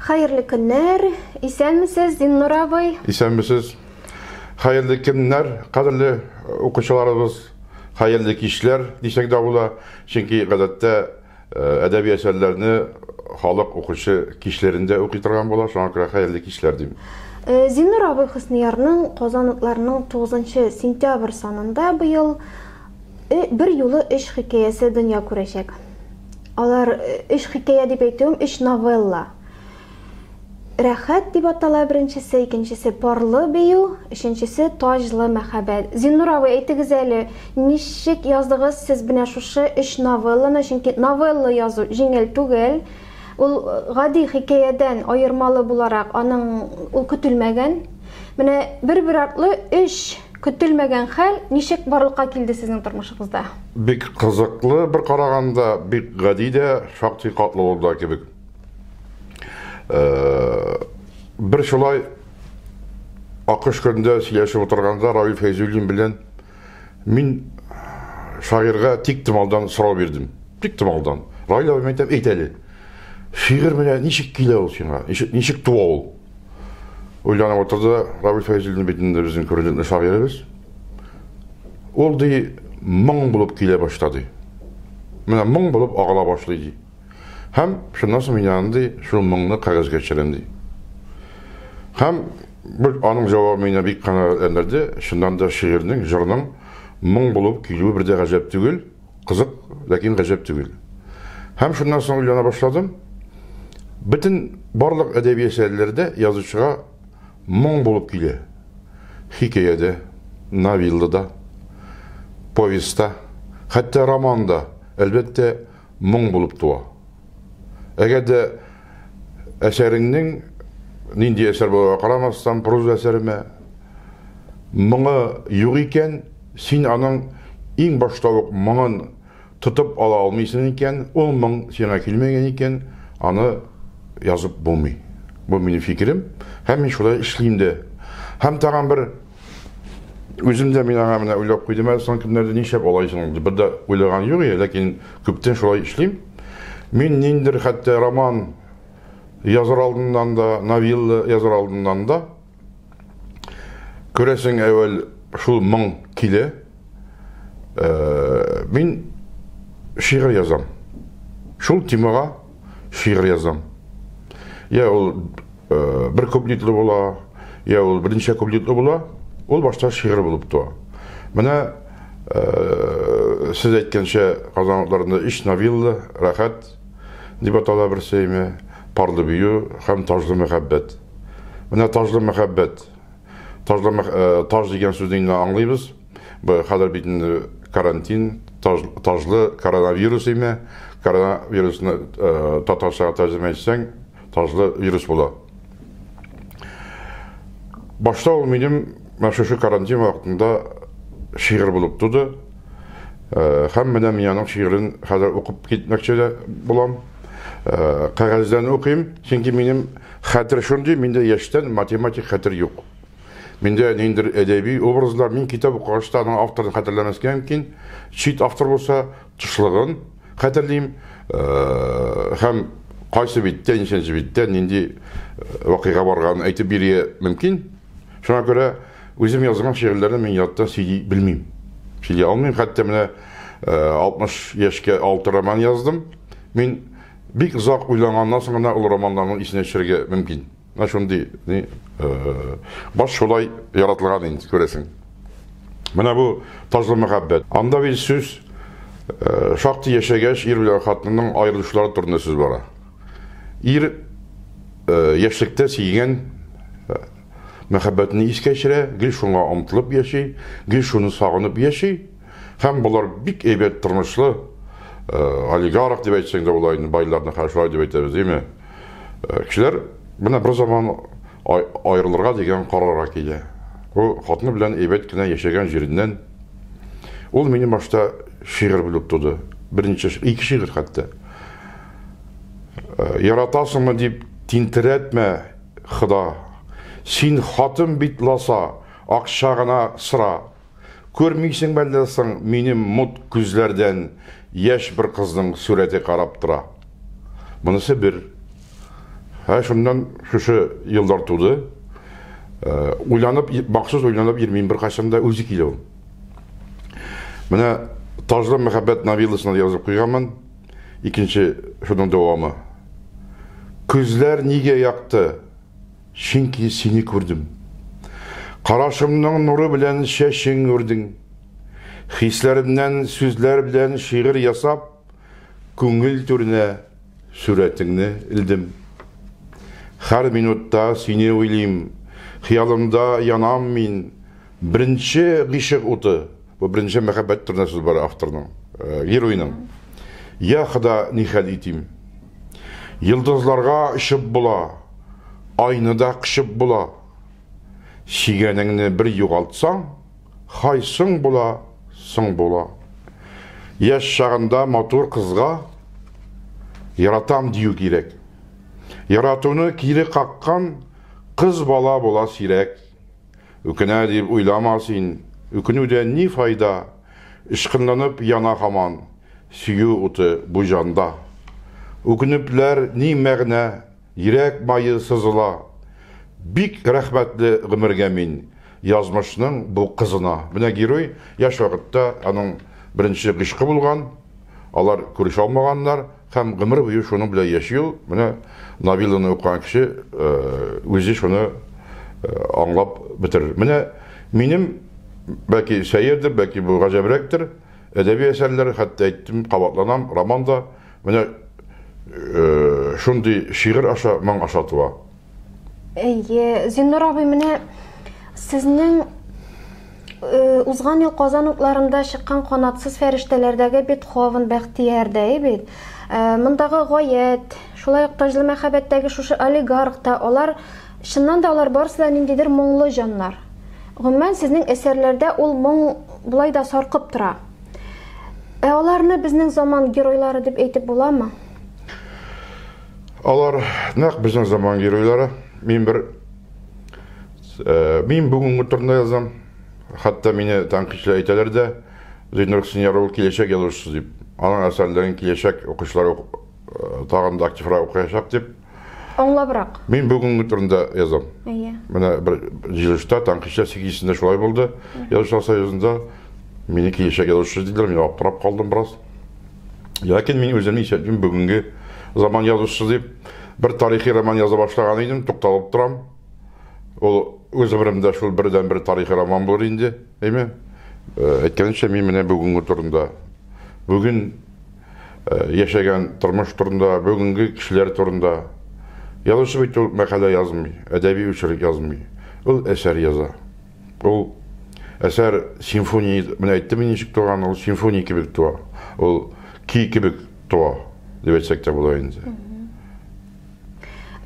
Хәерле көннәр! Исәнмесез, Зиннур абый! Исәнмесез! Хәерле көннәр, кадерле укучыларыбыз! Хәерле кичләр дисәк дә була, чөнки гадәттә әдәби әсәрләрне халык укучы кичләрендә укый торган була, шуңа күрә хәерле кичләр дим. Зиннур абый Хөсниярның Казан утларының 9 сентябрь санында быел бер юлы өч хикәясе дөнья күрәчәк. Алар өч хикәя дип әйтүем, өч новелла. Рәхәт дип атала беренчесе, икенчесе Парлы бию, өченчесе Таҗлы мәхәббәт. Зиннур абый, әйтегез әле, ничек яздыгыз сез менә шушы өч новелланы? Чөнки новелла язу җиңел түгел. Ул гади хикәядән аермалы буларак, аның ул көтелмәгән. Менә бер-бер артлы өч көтелмәгән хәл ничек барлыкка килде сезнең тормышыгызда? Бик кызыклы бер караганда, бик гади дә, шактый катлаулы да кебек. Бер шулай акыш көндә сөйләшеп утырганда Равил Фәйзуллин белән мин шагыйрьгә тик томалдан сорау бирдем. Тик томалдан. Равил абый, әйтәм, әйт әле. Шигырь менә ничек килә ул сиңа? Ничек, ничек туа ул? Уйланып утырды Равил Фәйзуллин бит инде безнең күренекле шагыйребез. Ул ди моң булып килә башта ди. Менә моң булып агыла башлый ди. Һәм шуннан соң мин аны ди, шул моңны кәгазьгә төшерәм ди. Һәм бер аның җавабы мине бик канәгатьләндерде. Чыннан да шигырьнең, җырның моң булып килүе бер дә гаҗәп түгел. Кызык, ләкин гаҗәп түгел. Һәм шуннан соң уйлана башладым. Бөтен барлык әдәби әсәрләрдә язучыга моң булып килә. Хикәядә, новеллада, повестьта, хәтта романда, әлбәттә, моң булып туа. Әгәр дә әсәреңнең нинди әсәр булуга карамастан, проза әсәреме, моңы юк икән, син аның иң башта ук моңын тотып ала алмыйсың икән, ул моң сиңа килмәгән икән, аны язып булмый. Бу минем фикерем. Һәм мин шулай эшлим дә. Һәм тагын бер Үзем дә мин аңа менә уйлап куйдым әле соңгы көннәрдә нишләп алай соң бер дә уйлаган юк иде, ләкин күптән шулай эшлим. Мин ниндер хәтта роман язар алдыннан да, новелла язар алдыннан да күрәсең әүвәл шул моң килә. Мин шигырь язам. Шул темага шигырь язам. Я ул бер куплетлы була, я ул берничә куплетлы була, ул башта шигырь булып туа. Менә сез әйткәнчә, Казан утларында өч новелла, Рәхәт дип атала берсе име, Парлы бию һәм Таҗлы мәхәббәт. Менә Таҗлы мәхәббәт. Таҗлы таж дигән сүзне инде аңлыйбыз. Бу хәзер бит инде карантин, таҗлы коронавирус име, коронавирусны татарчага тәрҗемә итсәң, таҗлы вирус була. Башта ул минем менә шушы карантин вакытында шигырь булып туды. Һәм менә мин аның шигырен хәзер укып китмәкче дә булам. Кәгазьдән укыйм, чөнки минем хәтер шундый, миндә яшьтән математик хәтер юк. Миндә ниндидер әдәби образлар, мин китап укыгач та аның авторын хәтерләмәскә мөмкин. Чит автор булса, тышлыгын хәтерлим. Һәм кайсы биттә, ничәнче биттә нинди вакыйга барганын әйтеп бирергә мөмкин. Шуңа күрә үзем язган шигырьләрне мин яттан сөйли белмим. Сөйли алмыйм. Хәтта менә 60 яшькә 6 роман яздым. Мин бик озак уйланганнан соң гына ул романнарның исенә төшерергә мөмкин. Менә шундый ни, баш шулай яратылган инде, күрәсең. Менә бу таҗлы мәхәббәт. Анда бит сүз шактый яшәгәч, ир белән хатынның аерылышулары турында сүз бара. Ир яшьлектә сөйгән мәхәббәтен искә төшерә, гел шуңа омтылып яши, гел шуны сагынып яши. Һәм болар бик әйбәт тормышлы олигарх дип әйтсәң дә була инде, байларны хәзер шулай дип әйтәбез, димме? Кешеләр менә бер заман аерылырга дигән карарга килә. Бу хатыны белән әйбәт кенә яшәгән җиреннән ул минем башта шигырь булып туды. Берничә, ике шигырь хәтта. Яратасыңмы дип тинтерәтмә, Хода. Син хатын бит ласа, акча гына сора. Күрмисең мәллә соң, минем мут күзләрдән яшь бер кызның сурәте карап тора. Монысы бер. Ә шуннан шушы еллар туды. Уйланып, махсус уйланып йөрмим беркайчан да, үзе килә ул. Менә Таҗлы мәхәббәт новелласына язып куйганмын. Икенче шуның дәвамы. Күзләр нигә якты? Чөнки сине күрдем. Карашымның нуры белән чәчең үрдең. Хисләремнән сүзләр белән шигырь ясап, күңел түренә сурәтеңне элдем. Һәр минутта сине уйлыйм, хыялымда янам мин. Беренче гыйшык уты, бу беренче мәхәббәт турында сүз бара авторның, геройның. Я Хода, ни хәл итим? Йолдызларга очып була, айны да кочып була. Сөйгәнеңне бер югалтсаң, хай соң була, соң була. Яшь чагында матур кызга яратам дию кирәк. Яратуны кире каккан кыз бала була сирәк. Үкенә дип уйлама син, үкенүдән ни файда? Очкынланып яна һаман сөю уты бу җанда. Үкенепләр ни мәгънә, йөрәк мае сызыла. Бик рәхмәтле гомергә мин язмышның бу кызына. Менә герой яшь вакытта аның беренче гыйшкы булган, алар күрешә алмаганнар. Һәм гомер буе шуның белән яши ул. Менә новелланы укыган кеше үзе шуны аңлап бетерер. Менә минем, бәлки сәердер, бәлки бу гаҗәбрәктер, әдәби әсәрләр, хәтта әйттем, кабатланам, роман да менә шундый шигырь аша, моң аша туа. Әйе, Зиннур абый, менә сезнең э, узган ел Казан утларында чыккан канатсыз фәрештәләрдәге Бетховен Бәхтияр дә бит. Э, мондагы Гаять, шулай ук Таҗлы мәхәббәттәге шушы олигарх та, алар чыннан да алар барысы да ниндидер моңлы җаннар. Гомумән, сезнең әсәрләрдә ул моң болай да саркып тора. Ә аларны безнең заман геройлары дип әйтеп буламы? Алар нәкъ безнең заман геройлары. Мин бер э, мин бүгенге турында язам. Хәтта мине тәнкыйтьчеләр әйтәләр дә, Зиннур Хөснияров ул киләчәк язучысы дип. Аның әсәрләрен киләчәк укучылар э, тагын да активрак укыячак дип. Аңлабрак. Мин бүгенге турында язам. Әйе. Менә бер җыелышта тәнкыйтьчеләр сигезенчесендә шулай булды. Язучылар союзында мине киләчәк язучысы диделәр. Мин аптырап калдым бераз. Ләкин мин үземне исәплим бүгенге заман язучысы дип. Бер тарихи роман яза башлаган идем, тукталып торам. Ул үз гомеремдә шул бердән-бер тарихи роман булыр инде, әйме? Э, әйткәнемчә, мин менә бүгенге турында, бүген э, яшәгән тормыш турында, бүгенге кешеләр турында. Язучы бит ул мәкалә язмый, әдәби очерк язмый. Ул әсәр яза. Ул әсәр симфония, менә әйттем мин ничек туган, ул симфония кебек туа. Ул көй кебек туа, дип әйтсәк тә була инде.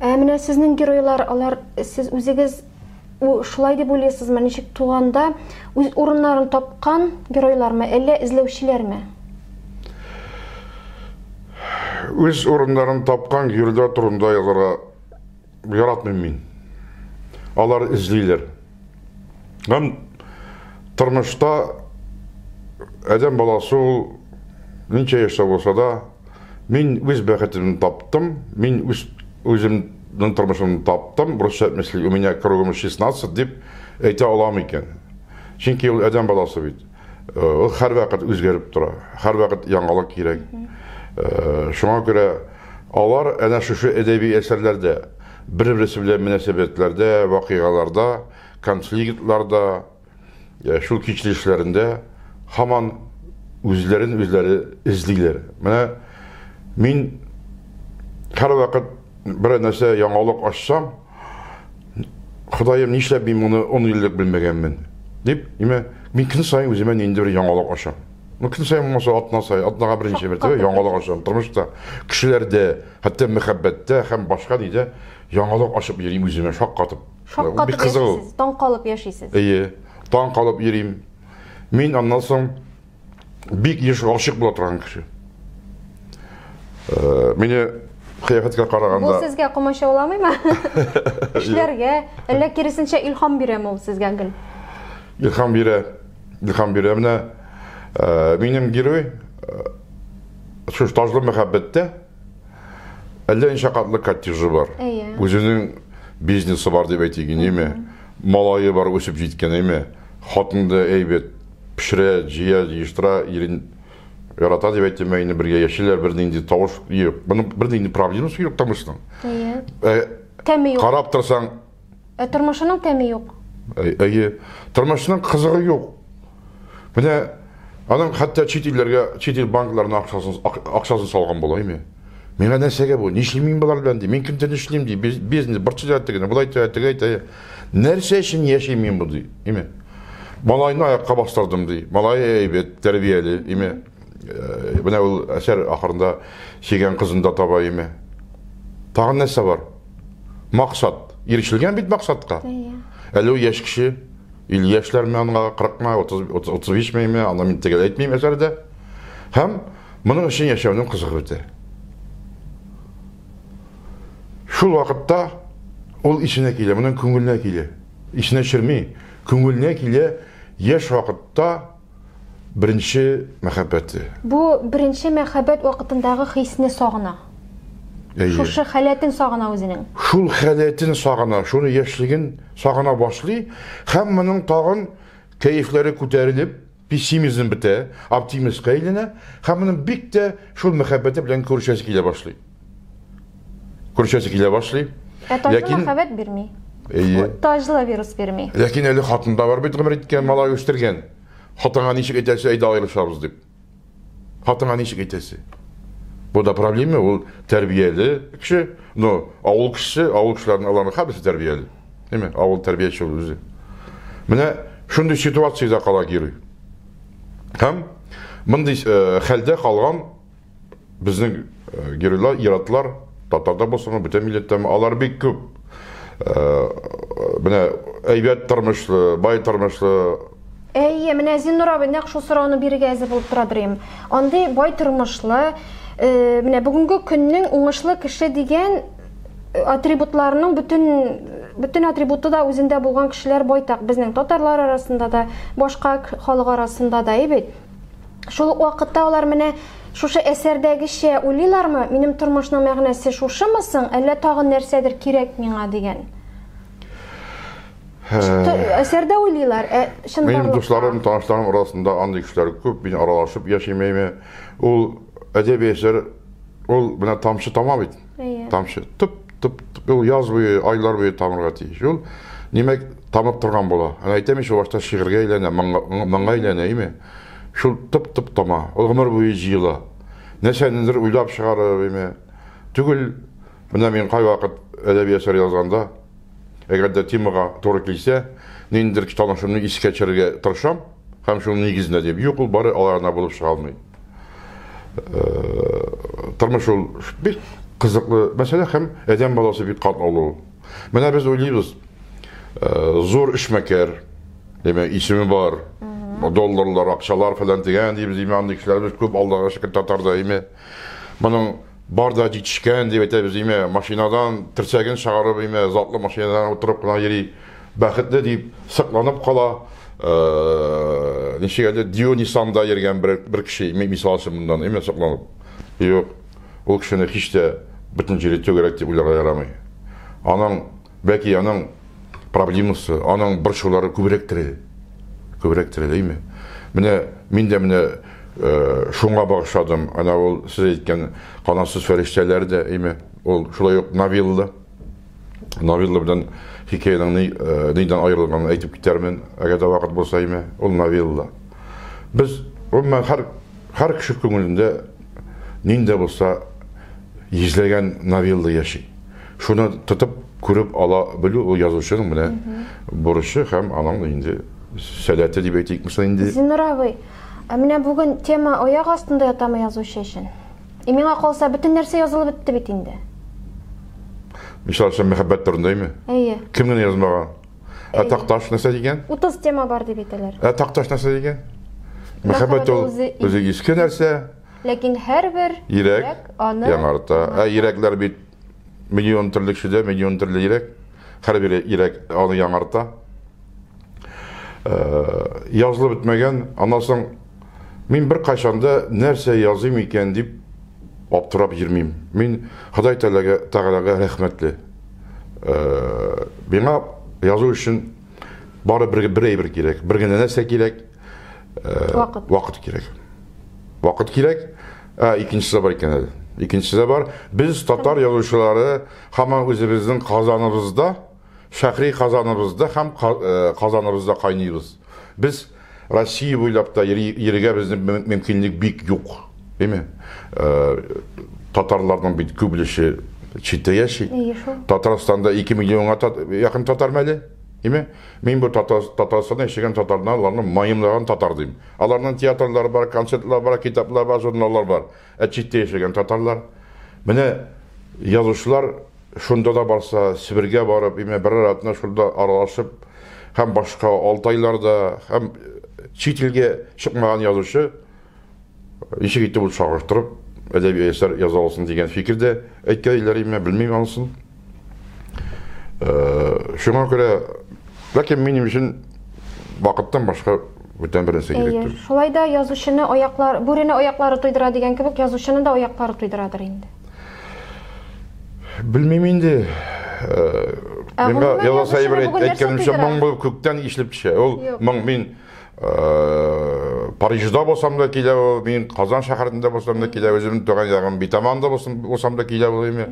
Ә менә сезнең геройлар, алар сез үзегез шулай дип уйлыйсызмы, ничек туганда үз урыннарын тапкан геройлармы, әллә эзләүчеләрме? Үз урыннарын тапкан геройлар турында язарга яратмыйм мин. Алар эзлиләр. Һәм тормышта адәм баласы ул ничә яшьтә булса да, мин үз бәхетемне таптым, мин үз үземнең тормышымны таптым, русча әйтмешли, у меня кругом 16 дип әйтә алам икән. Чөнки ул адәм баласы бит. Э, ул һәрвакыт үзгәреп тора, һәрвакыт яңалык кирәк. Э, шуңа күрә Алар әнә шушы әдәби әсәрләрдә, бер-берсе белән мөнәсәбәтләрдә, вакыйгаларда, конфликтларда, э, шул кичерешләрендә һаман үзләрен үзләре эзлиләр. Менә мин һәрвакыт берәр нәрсә яңалык ачсам, Ходаем, нишләп мин моны 10 ел элек белмәгәнмен? дип, имә, мин көн саен үземә ниндидер яңалык ачам. Ну, көн саен булмаса, атна саен, атнага берничә мәртәбә яңалык ачам. Тормышта, кешеләрдә, хәтта мәхәббәттә һәм башка нидә яңалык ачып йөрим үземә, шаккатып. Шаккатып яшисез, таң калып яшисез. Әйе, таң калып йөрим. Мин аннан соң бик еш гашыйк була торган кеше. Э, мине кыяфәткә караганда... Бу сезгә комачауламыймы? Эшләргә, әллә киресенчә илһам бирәме ул сезгә гел? Илһам бирә. Илһам бирә. Менә э, минем герой э, шушы таҗлы мәхәббәттә Әллә ничә катлы коттеджы бар. Әйе. Үзенең бизнесы бар дип әйтик, ниме? Малае бар үсеп җиткән, әйме? Хатын да әйбәт пешерә, җыя, җыештыра, ирен ярата дип әйтим, инде бергә яшиләр, бернинди тавыш юк. Моның бернинди проблемасы юк тормышның. Әйе. Ә, Тәме юк. Карап торсаң, Ә тормышының тәме юк. Әйе. Тормышның кызыгы юк. Менә аның хәтта чит илләргә, чит ил банкларына акчасын акчасын салган була, әйме? Миңа нәрсәгә бу? Нишлим мин болар белән ди? Мин кемдән эшлим ди? Бизнес борчыла тегене, болай итә, теге әйтә. Нәрсә өчен яшим мин бу ди? Әйме? Малайны аякка бастырдым ди. Малай әйбәт, тәрбияле, әйме? Менә ул әсәр ахырында сөйгән кызын да таба, әйме? Тагын нәрсә бар? Максат. Ирешелгән бит максатка. Әле ул яшь кеше, 50 яшьләрме аңа, 40-мы, 30, 35 меме, аны мин төгәл әйтмим әсәрдә. Һәм моның өчен яшәүнең кызыгы бетә. Шул вакытта ул исенә килә, моның күңеленә килә. Исенә төшерми, күңеленә килә яшь вакытта беренче мәхәббәте. Бу беренче мәхәббәт вакытындагы хисне сагына. Әйе. Шушы халәтен сагына үзенең. Шул халәтен сагына, шуны яшьлеген сагына башлый һәм моның тагын кәефләре күтәрелеп, пессимизм бетә, оптимистка әйләнә һәм моның бик тә шул мәхәббәте белән күрешәсе килә башлый. Күрешәсе килә башлый. Ә таҗлы мәхәббәт бирми. Әйе. Таҗлы вирус бирми. Ләкин әле хатын да бар бит гомер иткән, малай үстергән. Хатынга ничек әйтәсе, әйдә аерылышабыз дип. Хатынга ничек әйтәсе? Бу да проблема, ул тәрбияле кеше, но авыл кешесе, авыл кешеләренең аларның һәммәсе тәрбияле. Әйме, авыл тәрбияче ул үзе. Менә шундый ситуациядә кала герой. Һәм мондый хәлдә калган безнең геройлар, ир-атлар, татарда булсынмы, бүтән милләттәме, алар бик күп. Менә әйбәт тормышлы, бай тормышлы. Әйе, менә Зиннур абый нәкъ шул сорауны бирергә әзер булып тора дөрим. Андый бай тормышлы, менә бүгенге көннең уңышлы кеше дигән атрибутларының бөтен бөтен атрибуты да үзендә булган кешеләр байтак безнең татарлар арасында да, башка халык арасында да, әйе бит? Шул ук вакытта алар менә шушы әсәрдәгечә уйлыйлармы, минем тормышның мәгънәсе шушымы соң, әллә тагын нәрсәдер кирәк миңа дигән? Әсәрдә уйлыйлар, ә чынбарлыкта. Минем дусларым, танышларым арасында андый кешеләр күп, мин аралашып яшим әйме. Ул әдәби әсәр, ул менә тамчы тама бит. Тамчы. Тып, тып, тып, ул яз буе, айлар буе тамырга тиеш. Ул, димәк, тамып торган була. Әнә әйтәм ич, ул башта шигырьгә әйләнә, моңга әйләнә, әйме. Шул тып-тып тама, ул гомер буе җыела. Нәрсәнедер уйлап чыгарып, әйме. Түгел, менә мин кайвакыт әдәби әсәр язганда, әгәр дә темага туры килсә, ниндидер танышымны искә төшерергә тырышам һәм шуның нигезендә дип. Юк, ул бары алай гына булып чыга алмый. Тормыш ул бик кызыклы мәсьәлә һәм адәм баласы бик катлаулы ул. Менә без уйлыйбыз, зур эшмәкәр, димәк, исеме бар, долларлар, акчалар фәлән дигән дибез, димәк, андый кешеләребез күп, Аллага шөкер, татарда, име. Моның бар да җитешкән дип әйтәбез, име, машинадан терсәген чыгарып, име, затлы машинадан утырып кына йөри, бәхетле дип сыкланып кала. Ничек әле Дио Ниссанда йөргән бер кеше, мисал өчен моннан, име, сокланып. Юк, ул кешене һич тә бөтен җире түгәрәк дип уйларга ярамый. Аның, бәлки аның проблемасы, аның борчулары күбрәктер әле. Күбрәктер әле, әйме? Менә мин дә менә шуңа багышладым. Ана ул сез әйткән канатсыз фәрештәләр дә, әйме? Ул шулай ук новелла. Новелла белән хикәянең ни, нидән аерылганын әйтеп китәрмен, әгәр дә вакыт булса, әйме? Ул новелла. Без гомумән һәр һәр кеше күңелендә нинди булса йөзләгән новелла яши. Шуны тотып, күреп ала белү ул язучының менә бурычы һәм аның инде сәләте дип әйтик мисал инде. Зиннур абый, ә менә бүген тема аяк астында ятамы язучы өчен? И миңа калса, бөтен нәрсә язылып бетте бит инде. Мисал өчен, мәхәббәт турында әйме? Әйе. Кем генә язмаган? Ә Такташ нәрсә дигән? 30 тема бар дип әйтәләр. Ә Такташ нәрсә дигән? Мәхәббәт ул үзе иске нәрсә. Ләкин һәрбер йөрәк аны яңарта. Ә йөрәкләр бит миллион төрле кешедә, миллион төрле йөрәк. Һәрбер йөрәк аны яңарта. Язылып бетмәгән. Аннан соң мин беркайчан да нәрсә языйм икән дип аптырап йөрмим. Мин Ходай Тәгаләгә, Тәгаләгә рәхмәтле. Миңа язу өчен бары бер, бер әйбер кирәк, бер генә нәрсә кирәк. Вакыт. Вакыт кирәк. Вакыт кирәк. Ә, икенчесе бар икән әле. Икенчесе бар. Без татар язучылары һаман үзебезнең Казаныбызда, шәһри Казаныбызда һәм Казаныбызда кайныйбыз. Без Россия буйлап та йөрергә безнең мөмкинлек бик юк. Димме? Татарларның бит күп өлеше читтә яши. Татарстанда 2 миллионга якын татар мәле. Димме? Мин бу Татарстанда яшәгән татарларны маемлаган татар дим. Аларның театрлары бар, концертлар бар, китаплар бар, журналлар бар. Ә читтә яшәгән татарлар. Менә язучылар шунда да барса, Себергә барып, име берәр атна шунда аралашып, һәм башка Алтайларда, һәм чит илгә чыкмаган язучы ничек итеп ул чагыштырып әдәби әсәр яза алсын дигән фикер дә әйткәннәр име, белмим анысын. Шуңа күрә, ләкин минем өчен вакыттан башка бүтән бер нәрсә кирәк түгел. Шулай да язучыны аяклар, бүрене аяклары туйдыра дигән кебек, язучыны да аяклары туйдырадыр инде. Белмим инде. Миңа язасы әйбер әйткәнемчә, моң булып күктән ишелеп төшә. Ул моң мин Парижда булсам да килә ул, мин Казан шәһәрендә булсам да килә, үземнең туган ягым Битаманда булсам да килә ул име.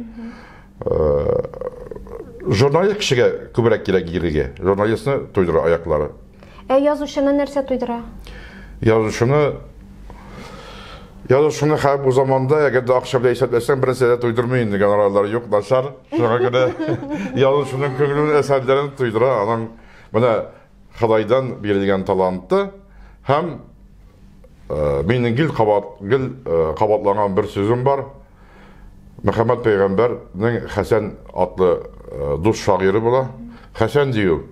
Журналист кешегә күбрәк кирәк йөрергә. Журналистны туйдыра аяклары. Ә язучыны нәрсә туйдыра? Язучыны Язучыны хәзер бу заманда, әгәр дә акча белән исәпләсәң, бернәрсә дә туйдырмый инде, гонорарлар юк, начар. Шуңа күрә язучының күңелен, әсәрләрен туйдыра. Аның менә Ходайдан бирелгән таланты һәм минем гел кабат гел кабатланган бер сүзем бар. Мөхәммәд пәйгамбәрнең Хәсән атлы дус шагыйре була. Хәсән дию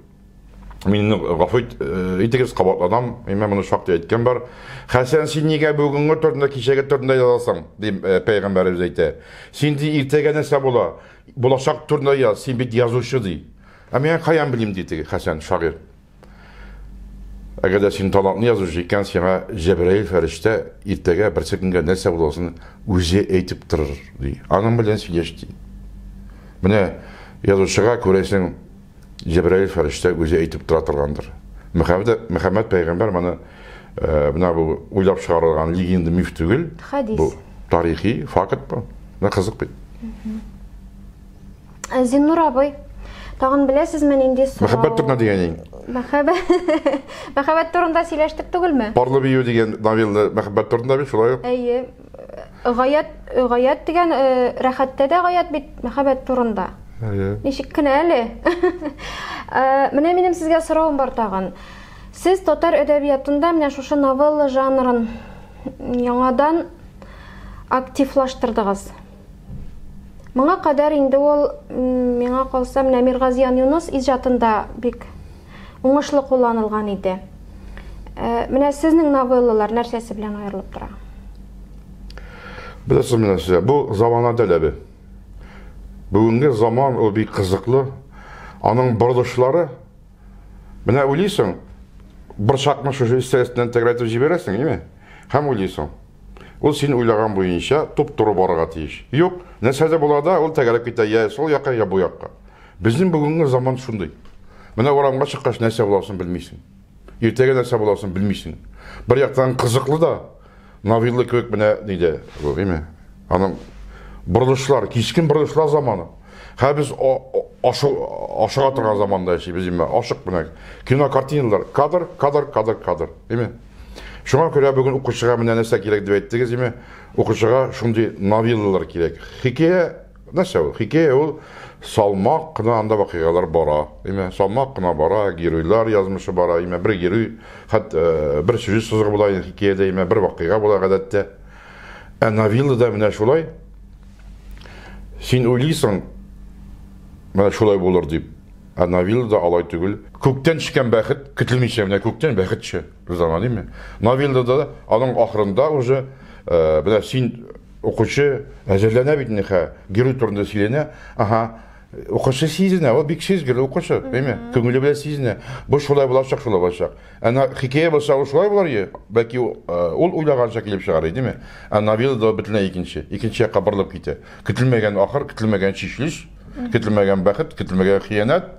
Мине гафу итегез, кабатланам. Мин моны шактый әйткән бар. Хәсән, син нигә бүгенге турында, кичәге турында язасың? Ди пәйгамбәребез әйтә. Син ди иртәгә нәрсә була? Булачак турында яз, син бит язучы ди. Ә мин каян белим ди теге Хәсән шагыйрь. Әгәр дә син талантлы язучы икән, сиңа Җәбраил фәрештә иртәгә берсе көнгә нәрсә буласын үзе әйтеп торыр ди. Аның белән сөйләш ди. Менә язучыга күрәсең Җәбраил фәрештә үзе әйтеп тора торгандыр. Мөхәммәд, Мөхәммәд пәйгамбәр моны менә бу уйлап чыгарылган легенда, миф түгел. Хәдис. Бу тарихи факт бу. Менә кызык бит. Зиннур абый, тагын беләсезме нинди сорау? Мәхәббәт турында дигән инде. Мәхәббәт. Мәхәббәт турында сөйләштек түгелме? Парлы бию дигән новелла мәхәббәт турында бит шулай ук. Әйе. Гаять, гаять дигән рәхәттә дә гаять бит мәхәббәт турында. Әйе. Ничек кенә әле? Менә минем сезгә соравым бар тагын. Сез татар әдәбиятында менә шушы новелла жанрын яңадан активлаштырдыгыз. Моңа кадәр инде ул, миңа калса, менә Миргазиян Юныс иҗатында бик уңышлы кулланылган иде. Менә сезнең новеллалар нәрсәсе белән аерылып тора? Беләсезме нәрсә? Бу замана таләбе. Бүгенге заман ул бик кызыклы. Аның борылышлары менә уйлыйсың, борчакны шушы өстәл өстеннән тәгәрәтеп җибәрәсең, әйеме? Һәм уйлыйсың. Ул син уйлаган буенча туп-туры барырга тиеш. Юк, нәрсә дә була да, ул тәгәрәп китә я сул якка, я бу якка. Безнең бүгенге заман шундый. Менә урамга чыккач нәрсә буласын белмисең. Иртәгә нәрсә буласын белмисең. Бер яктан кызыклы да, новелла кебек менә нидә, бу, әйме? Аның борылышлар, кискен борылышлар заманы. Хәзер без ашыга торган заманда яшибез, әйме? Ашык менә. Кинокартиналар, кадр, кадр, кадр, кадр, әйме? Шуңа күрә бүген укучыга менә нәрсә кирәк дип әйттегез, әйме? Укучыга шундый новеллалар кирәк. Хикәя нәрсә ул? Хикәя ул салмак кына анда вакыйгалар бара. Әйме? Салмак кына бара, геройлар язмышы бара, әйме? Бер герой, хәт бер сюжет сызыгы була хикәядә, әйме? Бер вакыйга була гадәттә. Ә новеллада менә шулай. Син уйлыйсың, менә шулай булыр дип. Ә новеллада алай түгел. Күктән төшкән бәхет, көтелмичә менә күктән бәхет төшә. Без аңа димме? Новеллада да аның ахырында уже менә син укучы әзерләнә бит инде, герой турында сөйләнә. Ага. Укучы сизенә, ул бик сизгер укучы, әйме? Күңеле белән сизенә. Бу шулай булачак, шулай булачак. Әнә хикәя булса, ул шулай булар иде. Бәлки ул уйлаганча килеп чыгар идеме? Ә новеллада бөтенләй икенче, икенче якка борылып китә. Көтелмәгән ахыр, көтелмәгән чишелеш, көтелмәгән бәхет, көтелмәгән хыянәт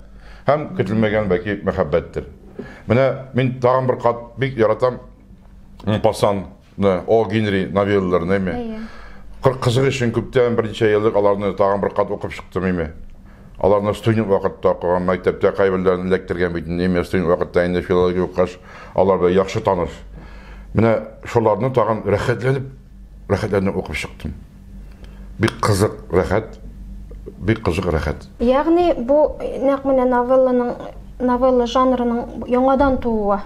һәм көтелмәгән бәлки мәхәббәттер. Менә мин тагын бер кат бик яратам Мопассан О Генри новеллаларын, әйме? Әйе. Кызык өчен күптән берничә еллык аларны тагын бер кат укып чыктым, әйме? Аларны студент вакытта укыган, мәктәптә кайберләрен эләктергән бит инде, әйме, студент вакытта инде филология укыгач, алар белән яхшы таныш. Менә шуларны тагын рәхәтләнеп, рәхәтләнеп укып чыктым. Бик кызык, рәхәт, бик кызык, рәхәт. Ягъни бу нәкъ менә новелланың, новелла жанрының яңадан тууы.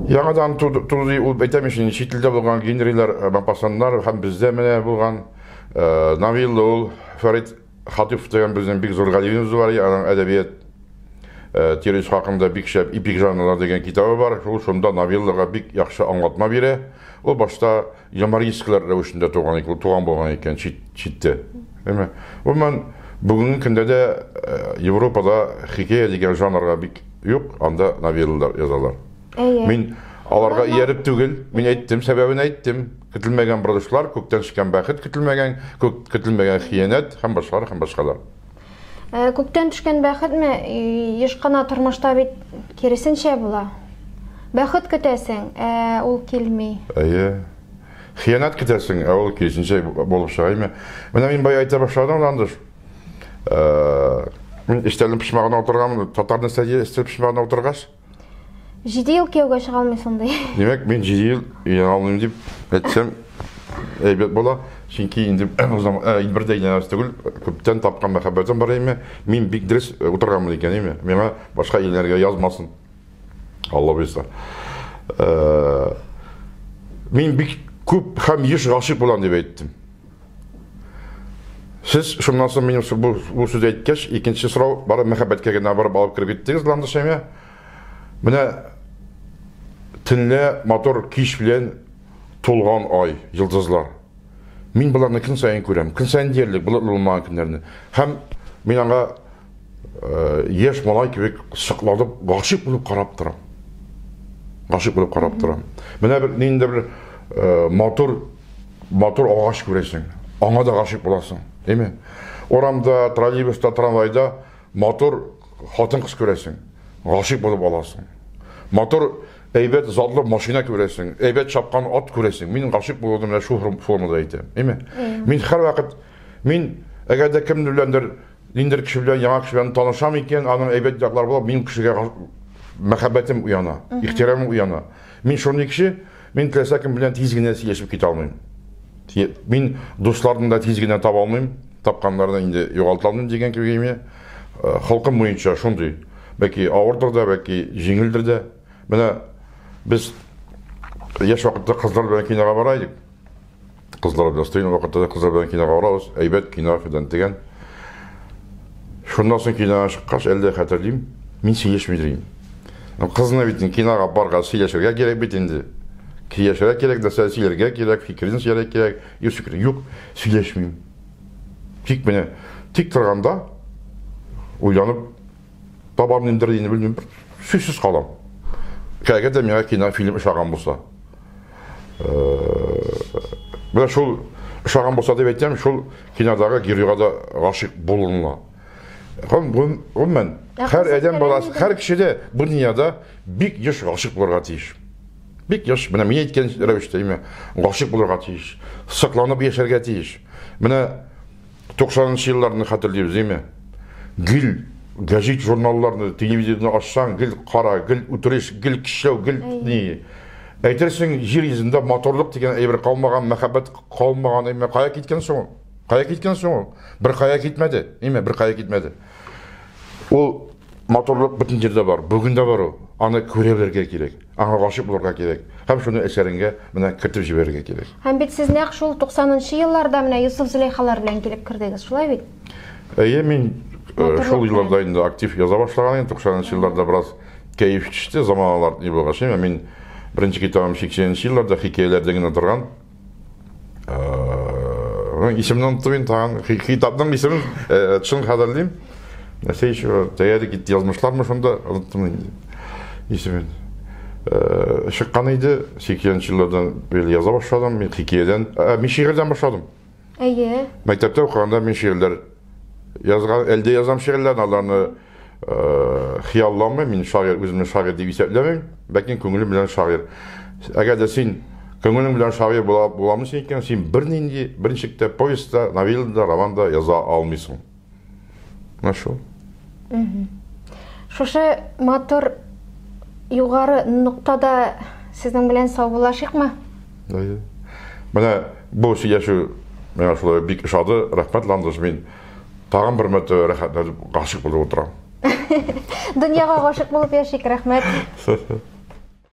Яңадан туды, ул әйтәм ич, чит илдә булган Генрилар, э, Мопассаннар һәм бездә менә булган э, новелла ул Фәрит Хатипов дигән безнең бик зур галимебез бар, аның әдәбият э, теориясе хакында бик шәп эпик жанрлар дигән китабы бар. Шул шунда новеллага бик яхшы аңлатма бирә. Ул башта юмористкалар рәвешендә туган икән, туган булган икән чит, читтә. Әмма гомумән бүгенге көндә дә Европада хикәя дигән жанрга бик юк, анда новеллалар язалар. Әйе. Мин аларга ияреп түгел, мин әйттем, сәбәбен әйттем. Көтелмәгән борылышлар, күктән төшкән бәхет көтелмәгән, күк көтелмәгән хыянәт һәм башкалар һәм башкалар. Күктән төшкән бәхетме? Еш кына тормышта бит киресенчә була. Бәхет көтәсең, ә ул килми. Әйе. Хыянәт көтәсең, ә ул киресенчә булып чыга, әйме? Менә мин бая әйтә башладым, Ландыш. Мин өстәлнең почмагына утырганмын, татар нәрсә ди, өстәл почмагына утыргач? 7 ел кияүгә чыга алмыйсың ди. Димәк, мин 7 ел өйләнә алмыйм дип әйтсәм, әйбәт була. Чөнки инде бер дә өйләнәбез түгел, күптән тапкан мәхәббәтем бар име. Мин бик дөрес утырганмын икән, име. Миңа башка өйләнергә язмасын. Алла боерса. Мин бик күп һәм еш гашыйк булам дип әйттем. Сез шуннан соң минем бу, бу сүз әйткәч, икенче сорау бары мәхәббәткә генә барып алып кереп киттегез, Ландыш әмә. Менә төнлә матур кич белән тулган ай, йолдызлар. Мин боларны көн саен күрәм. Көн саен диярлек болытлы булмаган көннәрне. Һәм мин аңа яшь малай кебек сокланып, гашыйк булып карап торам. Гашыйк булып карап торам. Менә бер нинди бер матур матур агач күрәсең. Аңа да гашыйк буласың, әйме? Урамда, троллейбуста, трамвайда матур хатын-кыз күрәсең. Гашыйк булып аласың. Матур әйбәт затлы машина күрәсең, әйбәт чапкан ат күрәсең. Мин гашыйк булуны менә шул формада әйтәм, әйме? Мин һәрвакыт мин әгәр дә кем беләндер ниндидер кеше белән, яңа кеше белән танышам икән, аның әйбәт яклары була, минем кешегә мәхәббәтем уяна, ихтирамым уяна. Мин шундый кеше, мин теләсә кем белән тиз генә сөйләшеп китә алмыйм. Мин дусларны да тиз генә таба алмыйм, тапканнарны инде югалта алмыйм дигән кебек име. Холкым буенча шундый. Бәлки авырдыр да, бәлки җиңелдер дә. Менә без яшь вакытта кызлар белән кинога бара идек. Кызлар белән студент вакытта да кызлар белән кинога барабыз. Әйбәт кино фәлән дигән. Шуннан соң кинога чыккач, әле дә хәтерлим, мин сөйләшми йөрим. Кызны бит кинога баргач сөйләшергә кирәк бит инде. Сөйләшергә кирәк, нәрсә сөйләргә кирәк, фикерен сөйләргә кирәк. Юк, фикер юк, сөйләшмим. Тик менә тик торганда уйланып табам ниндер инде белмим, сүзсез калам. Әгәр дә миңа кино фильм ошаган булса. Менә шул ошаган булса дип әйтәм, шул кинодагы геройга да гашыйк булыныла. Гомумән, һәр адәм баласы, һәр кеше дә бу дөньяда бик еш гашыйк булырга тиеш. Бик еш, менә мин әйткән рәвештә, имә, гашыйк булырга тиеш, сокланып яшәргә тиеш. Менә 90 елларны хәтерлибез, әйме? Гел гәҗит, журналларны, телевизорны ачсаң, гел кара, гел үтереш, гел көчләү, гел ни. Әйтерсең, җир йөзендә матурлык дигән әйбер калмаган, мәхәббәт калмаган, әйме? Кая киткән соң ул? Кая киткән соң ул? Бер кая китмәде, әйме? Бер кая китмәде. Ул матурлык бөтен җирдә бар, бүген дә бар ул. Аны күрә белергә кирәк, аңа гашыйк булырга кирәк һәм шуны әсәреңгә менә кертеп җибәрергә кирәк. Һәм бит сез нәкъ шул 90 елларда менә Йосыф Зөләйхалар белән килеп кердегез, шулай бит? Әйе, мин шул елларда инде актив яза башлаган идем. 90 елларда бераз кәеф төште, заманалар ни булгач, мин беренче китабым 80 елларда хикәяләрдән генә торган. Аның исемен оныттым инде тагын. Китапның исемен чын хәтерлим. Нәрсә еще тәгәри китте язмышлармы шунда оныттым инде исемен. Чыккан иде, 80 еллардан бирле яза башладым. Мин хикәядән, мин шигырьдән башладым. Әйе. Мәктәптә укыганда мин шигырьләр язган, әлдә язам шигырьләрне, аларны хыялланмыйм, мин шагыйрь, үземне шагыйрь дип исәпләмим, ләкин күңелем белән шагыйрь. Әгәр дә син күңелең белән шагыйрь була, буламысың икән, син бернинди, берничек тә повесть та, новелла да, роман да яза алмыйсың. Менә шул. Шушы матур югары ноктада сезнең белән саубуллашыйкмы? Әйе. Менә бу сөйләшү миңа шулай бик ошады. Рәхмәт, Ландыш, мин тагын бер мәртәбә рәхәтләнеп гашыйк булып утырам. Дөньяга гашыйк булып яшик, рәхмәт.